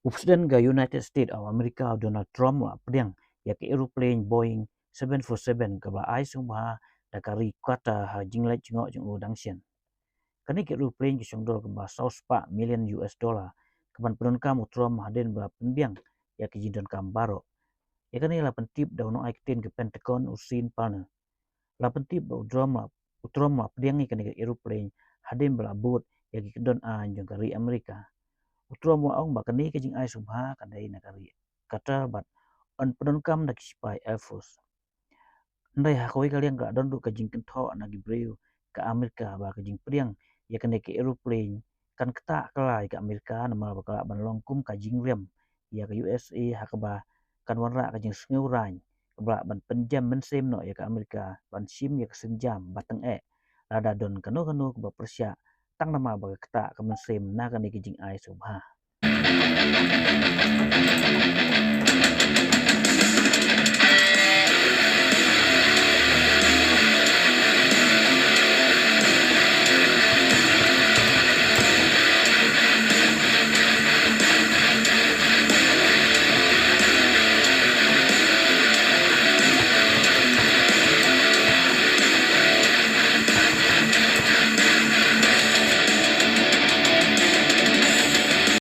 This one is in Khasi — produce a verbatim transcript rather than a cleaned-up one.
U President ka United States of America, Donald Trump, u la pdiang ïa ka aeroplane Boeing seven four seven kaba la ai sngewbha da ka ri Qatar ha ka jingleit jngoh jong u dang shen. Kane ka aeroplane ka shong dor kaba saw spah million U S dollar, kaban pyndonkam u Trump hadien ba la pynbiang ïa ka jingdonkam baroh. Ïa kane la pyntip da u nongai ktien ka Pentagon, u Sean Parnell. La pyntip ba u Trump la, u Trump la pdiang ïa kane ka aeroplane hadien ba la bud ïa ki kyndon aiñ jong ka ri Amerika. U Trump u la ong ba kane ka jingai sngewbha ka dei na ka ri Qatar bad yn pyndonkam da ki sipai Air Force. Hynrei ha kawei ka liang ka la don ruh ka jingkynthoh na ki briew ka Amerika ba ka jingpdiang ïa kane ka aeroplane kan ktah kylla ïa ka Amerika, namar ba ka lah ban long kum ka jingriam ïa ka U S A, ha kaba kan wanrah ka jingsngewrain kaba lah ban pynjem mynsiem noh ïa ka Amerika ban shim ïa ka sienjam ba tyngeh lada don kano kano kaba pyrshah, tang namar ba ka ktah ka mynsiem na kane ka jingai sngewbha.